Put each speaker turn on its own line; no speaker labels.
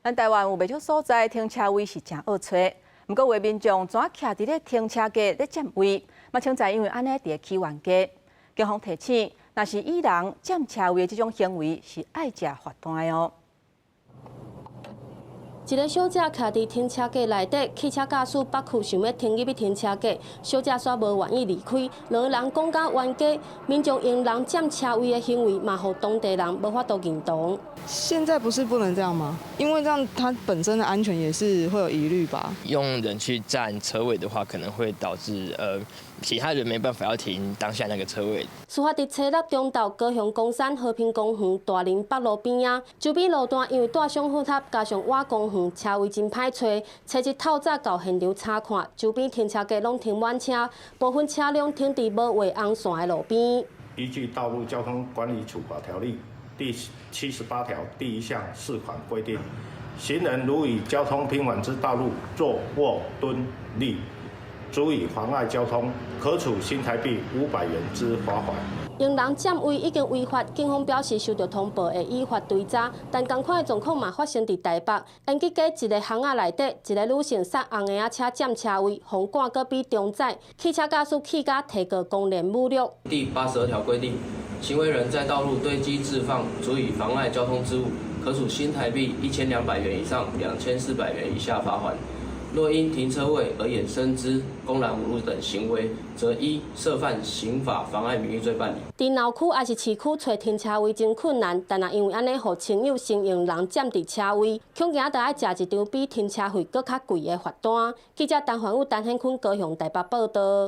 咱台灣有袂少所在停車位是誠惡揣，毋過有的民眾專徛佇咧停車格咧佔位，嘛常在因為按呢佇咧起冤家。警方提醒，若是予人佔車位的這種行為，是愛食罰單的哦。
一个小姐徛佇停車格內底，汽車駕駛北區想欲停入去停車格，小姐煞無願意離開，兩个人講甲冤家，民眾用人佔車位的行為，嘛予當地人無法度認同。
現在不是不能這樣嗎？因為這樣他本身的安全也是會有疑慮吧。
用人去佔車位的話，可能會導致其他人沒辦法要停當下那個車位。
事發佇初六中晝，高雄岡山和平公園大林北路邊仔，周邊路段因為大商混合，加上倚公園，車位真歹揣。初一透早到現場查看，周邊停車格攏停滿車，部分車輛停佇無畫紅線的路邊。
依據《道路交通管理處罰條例》第78條第1項4款規定，行人如於交通頻繁之道路坐、臥、蹲、立，足以妨礙交通，可處新台幣500元之罰款。
用人佔位已經違法，警方表示收到通報會依法追查。但仝款的狀況嘛發生佇台北，延吉街一个巷仔內底，一个女性剎紅嬰仔車佔車位，予趕閣比重載，汽車駕駛氣甲提告公然侮辱。
第82條規定，行為人在道路堆積置放足以妨礙交通之物，可處新台幣1200元以上2400元以下罰鍰。若因停車位而衍生之公然侮辱等行為，則依涉犯刑法妨礙名譽罪辦理。
佇鬧區抑是市區揣停車位真困難，但若因為按呢，予親友先用人佔佇車位，恐驚著愛食一張比停車費閣較貴的罰單。記者陳環宇、陳顯坤高雄台北報導。